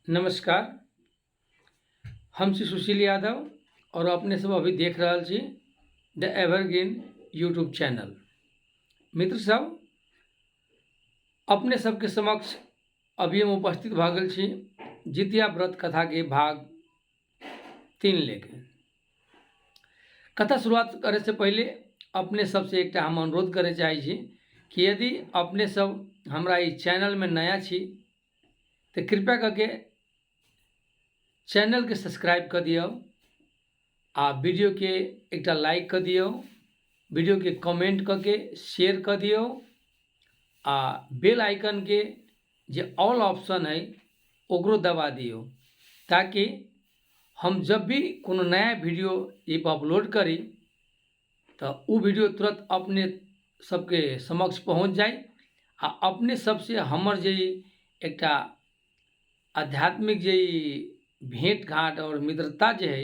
नमस्कार। हम छी सुशील यादव और अपने सब अभी देख रहल छी द एवरग्रीन यूट्यूब चैनल। मित्र सब, अपने सबके समक्ष अभी हम उपस्थित भऽ गेल छी जितिया व्रत कथा के भाग 3 लेके। कथा शुरुआत करे से पहले अपने सबसे एकटा हम अनुरोध करे चाहै छी कि यदि अपने सब हमरा ई चैनल में नया छी तऽ कृपया करके चैनल के सब्सक्राइब कर दियौ आ वीडियो के एकटा लाइक कर दियौ, वीडियो के कमेंट करके शेयर कर दियौ आ बेल आइकन के जे ऑल ऑप्शन है ओकरो दबा दियौ, ताकि हम जब भी कोनो नया वीडियो एहि पर अपलोड करी तऽ ओ वीडियो तुरंत अपने सबके समक्ष पहुँच जाय आ अपने सबसे हमर जे एकटा आध्यात्मिक जे भेंट घाट और मित्रता जे है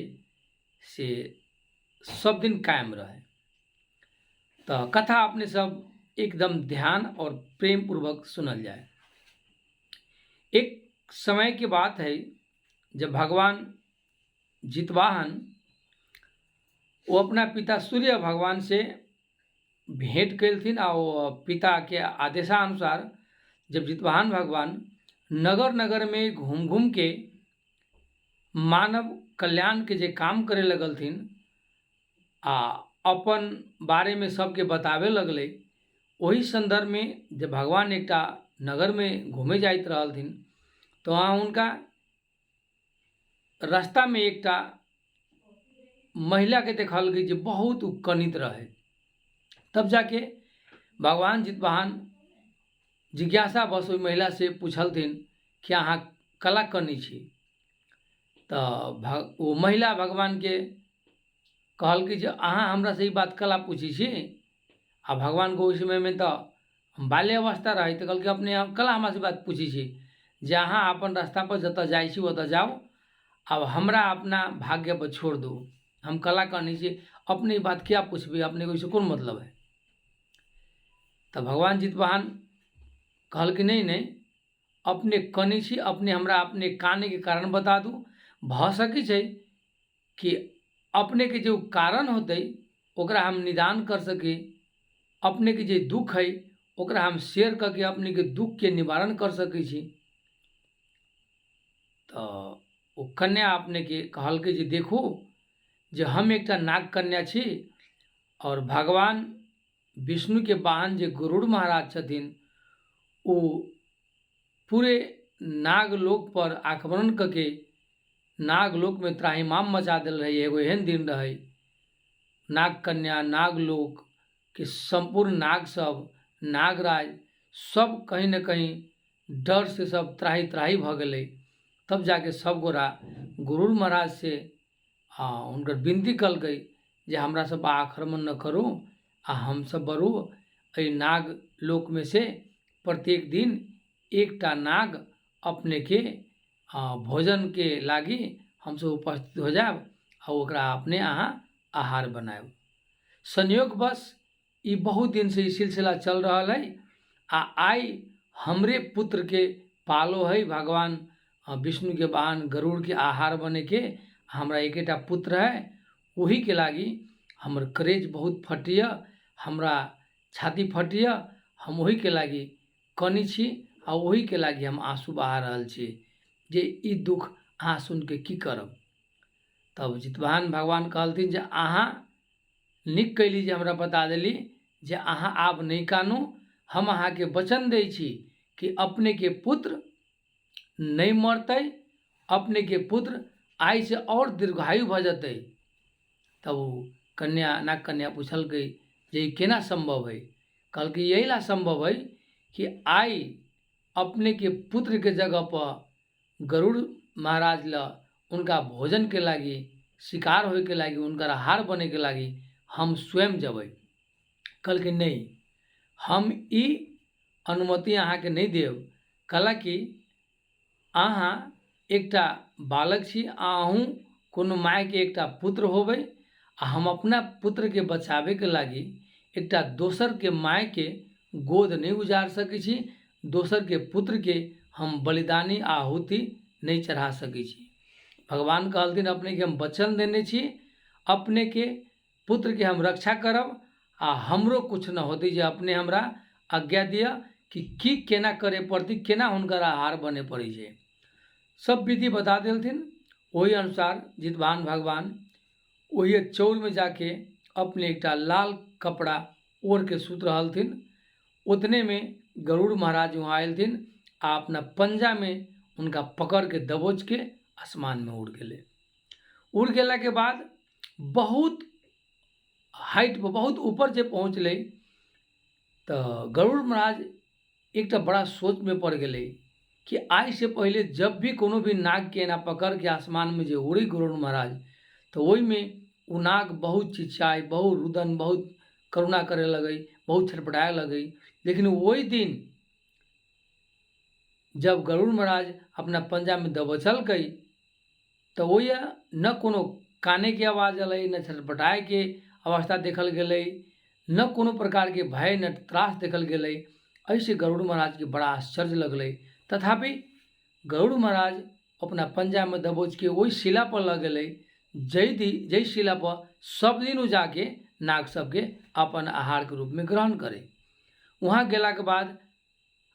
से सब दिन कायम रहे। तऽ कथा अपने सब एकदम ध्यान और प्रेम पूर्वक सुनल जाय। एक समय के बात है जब भगवान जितवाहन ओ अपना पिता सूर्य भगवान से भेंट कयलथिन आ ओ पिता के आदेशानुसार जब जितवाहन भगवान नगर नगर में घूम घूम के मानव कल्याण के जे काम करे लगलथिन आ अपन बारे में सबके बतावे लगलै, ओहि संदर्भ में जब भगवान एकटा नगर में घूमे जाइत रहलथिन तऽ वहाँ हुनका रास्ता में एकटा महिला के देखलकै जे बहुत ओ कनित रहै। तब जाके भगवान जितवाहन जिज्ञासावश ओहि महिला से पुछलथिन कि अहाँ कला कनै छी? तऽ ओ महिला भगवानके कहलकै जे अहाँ हमरासँ ई बात कला पूछै छी? आ भगवानके ओहि समयमे तऽ बाल्यावस्था रहै, तऽ कहलकै अपने कला हमरासँ बात पूछै छी जे अहाँ अपन रास्तापर जतऽ जाइ छी ओतऽ जाउ, आब हमरा अपना भाग्यपर छोड़ि दू, हम कला कनै छी, अपने ई बात किया पुछबै, अपनेके ओहिसँ कोन मतलब है? तऽ भगवान जितवाहन कहलकै नहि नहि, अपने कनै छी, अपने हमरा अपने कानैके कारण बता दू, भऽ सकै छै कि अपनेके जे ओ कारण होतै ओकरा हम निदान कर सकी, अपनेके जे दुःख है ओकरा हम शेयर कऽ के अपनेके दुःखके निवारण कर सकै छी। तऽ ओ कन्या अपनेके कहलकै जे देखू जे हम एकटा नाग कन्या छी आओर भगवान विष्णुके वाहन जे गरुड़ महाराज छथिन ओ पूरे नागलोकपर आक्रमण कऽ के नागलोकमे त्राहिमाम मचा देल रहै। एगो एहन दिन रहै नाग कन्या नागलोकके सम्पूर्ण नाग सब नागराज सब कहीं ने कहीं डर से सब त्राहि त्राहि भऽ गेलै। तब जाके सब गोरा गरुड़ महाराज से आ हुनकर विनती कलकै जे हमरा सब पर आक्रमण न करू आ हमसब बरू एहि नाग लोकमे से प्रत्येक दिन एकटा नाग अपनेके भोजनके लागि हमसब उपस्थित हो जायब आ ओकरा अपने अहाँ आहार बनायब। संयोगवश ई बहुत दिनसँ ई सिलसिला चल रहल है आ आइ हमरे पुत्रके पालो है भगवान विष्णुके वाहन गरुड़के आहार बनैके, हमरा एकेटा पुत्र है ओहीके लागि हमर करेज बहुत फटैए, हमरा छाती फटैए, हम ओहीके लागि कनै छी आ ओहीके लागि हम आँसू बहा रहल छी जे ई दुःख अहाँ सुनिके की करब। तब जितवाहन भगवान कहलथिन जे अहाँ नीक कयली जे हमरा बता देली जे अहाँ आब नहि कानू, हम अहाँके वचन दै छी कि अपनेके पुत्र नहि मरतै, अपनेके पुत्र आइसँ आओर दीर्घायु भऽ जेतै। तब ओ कन्या नाग कन्या पुछलकै जे ई केना सम्भव हइ? कहलकै एहि लए सम्भव हइ कि आइ अपनेके पुत्रके जगहपर गरुड़ महाराज लए हुनका भोजनके लागि शिकार होइके लागि हुनकर आहार बनैके लागि हम स्वयं जेबै। कहलकै नहि, हम ई अनुमति अहाँके नहि देब, कहलक कि अहाँ एकटा बालक छी आ अहूँ कोनो मायके एकटा पुत्र होबै आ हम अपना पुत्रके बचाबैके लागि एकटा दोसरके मायके गोद नहि उजाड़ि सकै छी, दोसरके पुत्रके हम बलिदानी आहुति नहि चढ़ा सकै छी। भगवान कहलथिन अपनेके हम वचन देने छी, अपनेके पुत्रके हम रक्षा करब आ हमरो किछु नहि होतै जे अपने हमरा आज्ञा दिअ कि की केना करय पड़तै, केना हुनकर आहार बनै पड़ै छै। सब विधि बता देलथिन। ओहि अनुसार जितवाहन भगवान ओहि चौरमे जाके अपने एकटा लाल कपड़ा ओढ़के सुति रहलथिन। उतनेमे गरुड़ महाराज वहाँ अयलथिन आ अपना पंजामे हुनका पकड़के दबोचके आसमानमे उड़ गेलै। उड़ गेलाके बाद बहुत हाइटपर बहुत ऊपर जे पहुँचलै तऽ गरुड़ महाराज एकटा बड़ा सोचमे पड़ि गेलै कि आइसँ पहिले जब भी कोनो भी नागके एना पकड़िके आसमानमे जे उड़ै गरुड़ महाराज तऽ ओहिमे ओ नाग बहुत चिचियाइ, बहुत रुदन, बहुत करुणा करय लगै, बहुत छटपटाए लगै। लेकिन ओहि दिन जब गरुड़ महाराज अपना पंजामे दबोचलकै तऽ ओहि नहि कोनो कानैके आवाज अयलै, नहि छटपटायके अवस्था देखल गेलै, नहि कोनो प्रकारके भय, नहि त्रास देखल गेलै। एहिसँ गरुड़ महाराजके बड़ा आश्चर्य लगलै। तथापि गरुड़ महाराज अपना पंजामे दबोचके ओहि शिलापर लऽ गेलै जाहि शिलापर सब दिन ओ जाके नाग सबके अपन आहारके रूपमे ग्रहण करै। वहाँ गेलाके बाद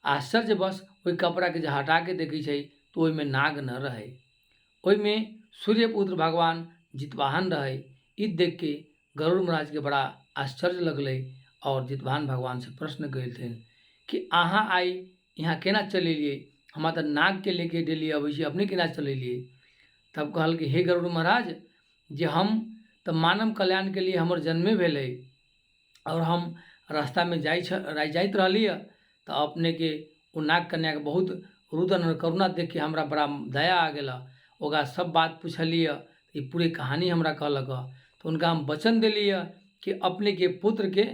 आश्चर्यवश ओहि कपड़ाके जे हटाके देखै छै तऽ ओहिमे नाग नहि रहै, ओहिमे सूर्यपुत्र भगवान जितवाहन रहै। ई देखिके गरुड़ महाराजके बड़ा आश्चर्य लगलै आओर जितवाहन भगवानसँ प्रश्न कयलथिन कि अहाँ आइ यहाँ केना चलि एलियै? हमरा तऽ नागके लेके डेली अबै छी, अपने केना चलि एलियै? तब कहलकै हे गरुड़ महाराज, जे हम तऽ मानव कल्याणके लिए हमर जन्मे भेलै आओर हम रास्तामे जाइत रहली हँ तऽ अपनेके ओ नाग कन्याके बहुत रुदन आओर करुणा देखिके हमरा बड़ा दया आ गेल हँ। ओकरा सब बात पुछलियै हँ, ई पूरे कहानी हमरा कहलक हँ। तऽ हुनका हम वचन देली हँ कि अपनेके पुत्रके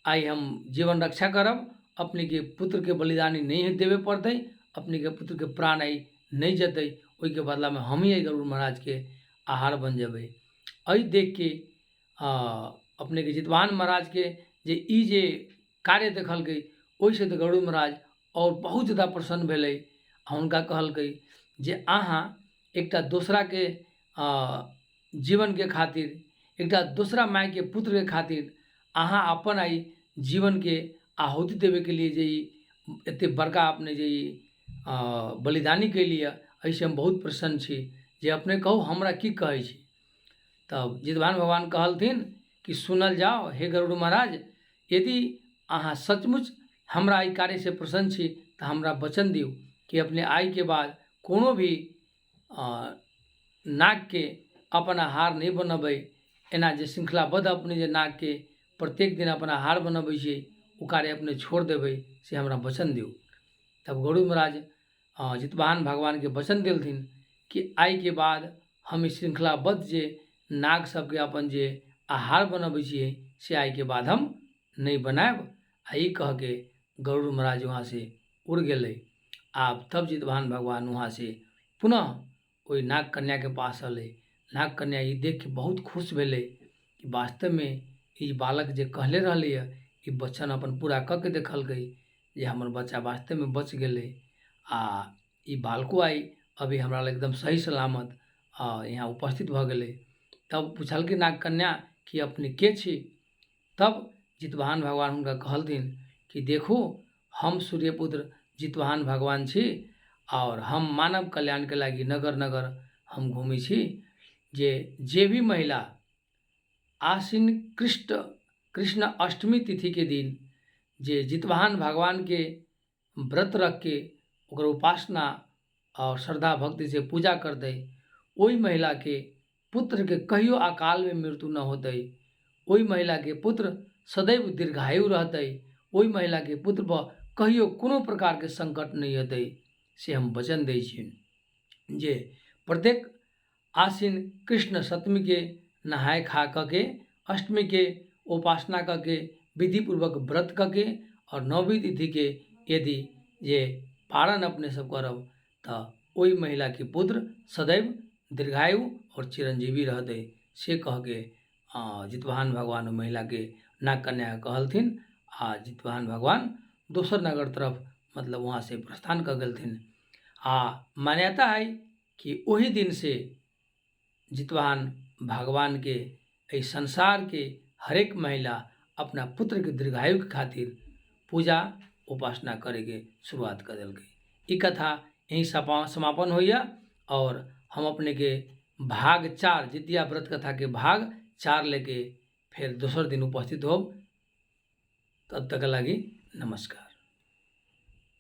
आइ हम जीवन रक्षा करब, अपनेके पुत्रके बलिदानी नहि देबे पड़तै, अपनेके पुत्रके प्राण आइ नहि जेतै, ओहिके बदलामे हमही एहि गरुड़ महाराजके आहार बनि जेबै। एहि देखिके अपनेके जितवाहन महाराजके जे ई जे कार्य देखलकै ओहिसँ तऽ गरुड़ महाराज आओर बहुत जादा प्रसन्न भेलै आ हुनका कहलकै जे अहाँ एकटा दोसराके जीवनके खातिर, एकटा दोसरा मायके पुत्रके खातिर अहाँ अपन आइ जीवनके आहुति देबैके लिए जे ई एतेक बड़का अपने जे ई बलिदानी केलियै, एहिसँ हम बहुत प्रसन्न छी। जे अपने कहू हमरा की कहै छी? तब जितवाहन भगवान कहलथिन कि सुनल जाओ हे गरुड़ महाराज, यदि अहाँ सचमुच हमरा एहि कार्यसँ प्रसन्न छी तऽ हमरा वचन दियौ कि अपने आइके बाद कोनो भी नागके अपन आहार नहि बनबै। एना जे श्रृंखलाबद्ध अपने जे नागके प्रत्येक दिन अपन आहार बनबै छियै ओ कार्य अपने छोड़ि देबै, से हमरा वचन दियौ। तब गरुड़ महाराज जितवाहन भगवानके वचन देलथिन कि आइके बाद हम ई श्रृंखलाबद्ध जे नाग सबके अपन जे आहार बनबै छियै से आइके बाद हम नहि बनायब। आ ई कहके गरुड़ महाराज वहाँसँ उड़ि गेलै। आब तब जितवाहन भगवान वहाँसँ पुनः ओहि नाग कन्याके पास अयलै। नाग कन्या ई देखिके बहुत खुश भेलै कि वास्तवमे ई बालक जे कहले रहलैए ई वचन अपन पूरा कऽ के देखलकै जे हमर बच्चा वास्तवमे बचि गेलै आ ई बालको आइ अभी हमरा लग एकदम सही सलामत यहाँ उपस्थित भऽ गेलै। तब पुछलकै नाग कन्या कि अपने के छी? तब जितवाहन भगवान हुनका कहलथिन कि देखू, हम सूर्यपुत्र जितवाहन भगवान छी आओर हम मानव कल्याणके लागि नगर नगर हम घूमै छी। जे जे भी महिला आश्विन कृष्ण अष्टमी तिथिके दिन जे जितवाहन भगवानके व्रत रखके ओकर उपासना आओर श्रद्धा भक्तिसँ पूजा करतै, ओहि महिलाके पुत्रके कहियो अकालमे मृत्यु नहि होतै, ओहि महिलाके पुत्र सदैव दीर्घायु रहतै, ओहि महिलाके पुत्रपर कहियो कोनो प्रकारके सङ्कट नहि हेतै, से हम वचन दै छी जे प्रत्येक आश्विन कृष्ण सप्तमीके नहाय खा कऽ के अष्टमीके उपासना कऽ के विधिपूर्वक व्रत कऽ के आओर नवमी तिथिके यदि जे पारण अपने सब करब तऽ ओहि महिलाके पुत्र सदैव दीर्घायु आओर चिरञ्जीवी रहतै, से कहके जितवाहन भगवान ओहि महिलाके नाग कन्याके कहलथिन आ जितवाहन भगवान दोसर नगर तरफ मतलब वहाँसँ प्रस्थान कऽ गेलथिन। आ मान्यता है कि ओहि दिन से जितवाहन भगवानके एहि संसारके हरेक महिला अपना पुत्रके दीर्घायुके खातिर पूजा उपासना करैके शुरुआत कऽ देलकै। ई कथा यहीं समापन होइए और हम अपनेके भाग 4 जितिया व्रत कथाके भाग 4 लेके फेर दोसर दिन उपस्थित होब। तब तक लागि नमस्कार।